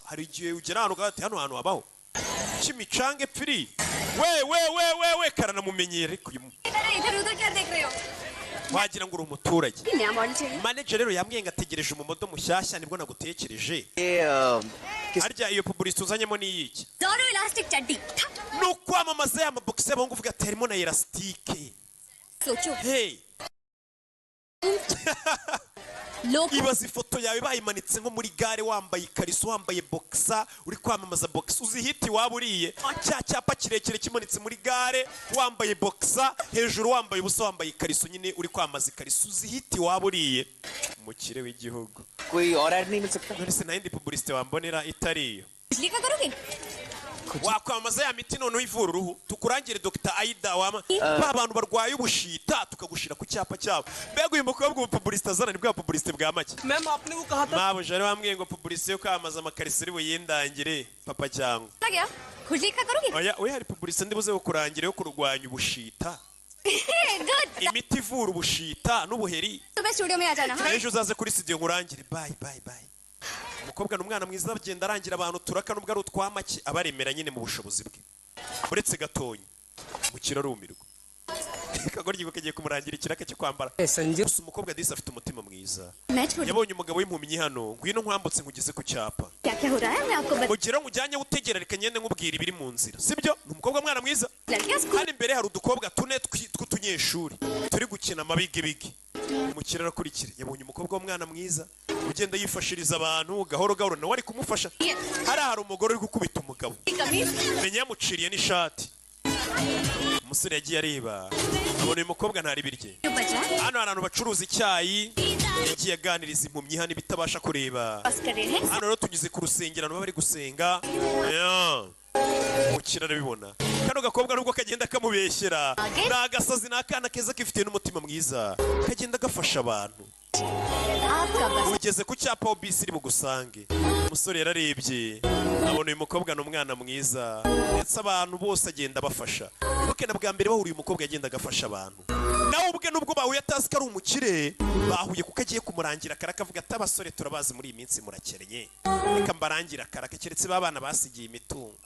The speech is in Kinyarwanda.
Hari igihe ugera ahantu ukavuga ati hano hantu habaho kimicanga piri we we we we we, karanamumenyera ariko uyu इधर उधर क्या देख रहे हो? Wagira ngo uri umuturage. नया model चाहिए। Manager rero yambwiye ngo ategereje umumodo mushyashya, nibwo nagutekereje. Harya iyo publicité uzanyemo ni iyiki? दोनों इलास्टिक चड्डी। Ni ukwamamaza ya mabogisi y'abahungu, uvuga ati harimo na élastique. सोचो। Hey. लोग Ibaza ifoto yawe bayimanitse nko muri gare, wambaye ikariso, wambaye boxer, uri kwamamaza boxer. Uzi hit waba uriye? Cya cyapa kirekire kimanitse muri gare, wambaye boxer hejuru, wambaye ubusa, wambaye ikariso nyine, uri kwamamaza ikariso. Uzi hit waba uriye, umukire w'igihugu? कोई और ad नहीं मिल सकता? None se nta yindi publicité wambonera itari iyo? बिजली का करोगे? Wakwamamaza ya miti noneho ivura uruhu, tukurangire Dr Aida, wama ba bantu barwaye ubushita, tukagushira ku cyapa cyabo. Mbega uyu mukobwa, ubu publicité azana ni bwa publicité bwa make. Ma'am, आपने वो कहा था। Mabuja rero wambwiye ngo publicité yo kwamamaza amakariso uri buyindangire, papa cyangwa क्या खुजली का करोगे? Oya, we hari publicité ndibuze kukurangira yo kurwanya ubushita. Good. Imiti ivura ubushita n'ubuheri. सुबह studio में आ जाना, हाँ? Ejo uzaze kuri studio nkurangire. Bye bye bye. Umukobwa ni umwana mwiza, agenda arangira abantu turaka nubwo ari utwa make, abaremera nyine mu bushobozi bwe. Uretse gatonya umukire arumirwa, akagoryi kagiye kumurangira ikiraka cyo kwambara. Gusa umukobwa disi afite umutima mwiza. मैं छोड़ Yabonye umugabo w'impumyi hano. Ngwino nkwambutse nkugeze ku cyapa. क्या क्या हो रहा है, मैं आपको बता Mugero nkujyanye utegera, reka ngende nkubwira ibiri mu nzira, sibyo? Ni umukobwa mwana mwiza. लड़कियां school Hano imbere hari udukobwa tune tw'utunyeshuri turi gukina amabigibigi. Umukire arakurikira, yabonye umukobwa w'umwana mwiza ugenda yifashiriza abantu gahoro gahoro, nawe ari kumufasha. Hariya hari umugore uri gukubita umugabo. कमीज। Menya yamuciriye n'ishati. Umusore yagiye areba, abona uyu mukobwa ntari birye. बचा। Hano hari abantu bacuruza icyayi, yagiye aganiriza impumyi hano ibitabasha kureba. बस कर रहे हैं। Hano rero tugeze ku rusengero, abantu baba bari gusenga. Yeah. Umukire arabibona, kano gakobwa nubwo kagenda kamubeshyera, ni agasazi, ni akana keza kifitiye n'umutima mwiza, kagenda gafasha abantu. आपका बस Ugeze ku cyapa aho bisi iri bugusange. Umusore yararebye, abona uyu mukobwa ni umwana mwiza, ndetse abantu bose agenda abafasha. Kuko na bwa mbere bahuriye, umukobwa yagendaga agafasha abantu. Nawe ubwe nubwo bahuye atazi ko ari umukire, bahuye kuko agiye kumurangira akaraka, avuga ati abasore turabazi, muri iyi minsi murakennye, reka mbarangire akaraka, keretse ba bana basigiye imitungo.